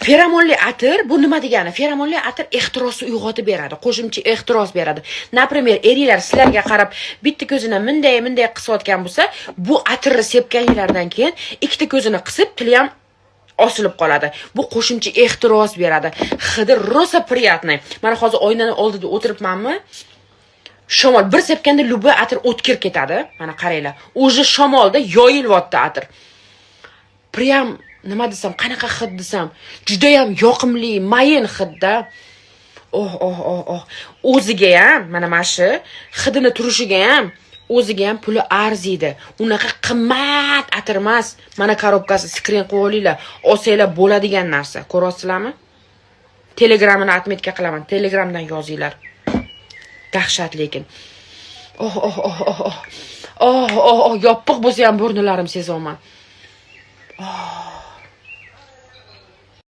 Feromonli atir bu nima degani? Feromonli atir ehtirosni uyg'otib beradi, qo'shimcha ehtiros beradi. Например, eringlar sizlarga qarab bitta ko'zini bunday bunday qisayotgan bo'lsa, bu atirni sepganinglardan keyin ikkita ko'zini qisib, tili ham osilib qoladi. Bu qo'shimcha ehtiros beradi. Hidi rosa приятный. Mana hozir oynani oldida o'tiribmanmi? Shamol bir sepganda любой atir o'tkir ketadi. Mana qaranglar. Уже shamolda yoyilyapti atir. Прям nima desam, qanaqa hid desam, judayam yoqimli, mayin hidda. Oh, oh, oh, oh. O'ziga ham, mana shu hidini turishiga ham, o'ziga ham puli arziydi. Unaqa qimmat atir emas. Mana коробка si, скрин qilib olinglar. Olsanglar bo'ladigan narsa. Ko'ryapsizlarmi? Telegramini отметка qilaman. Telegramdan yozinglar. Dahshat lekin. Oh, oh, oh, oh, oh. Oh, oh, oh, yopiq bo'lsa ham burnilarim sezaman. Oh.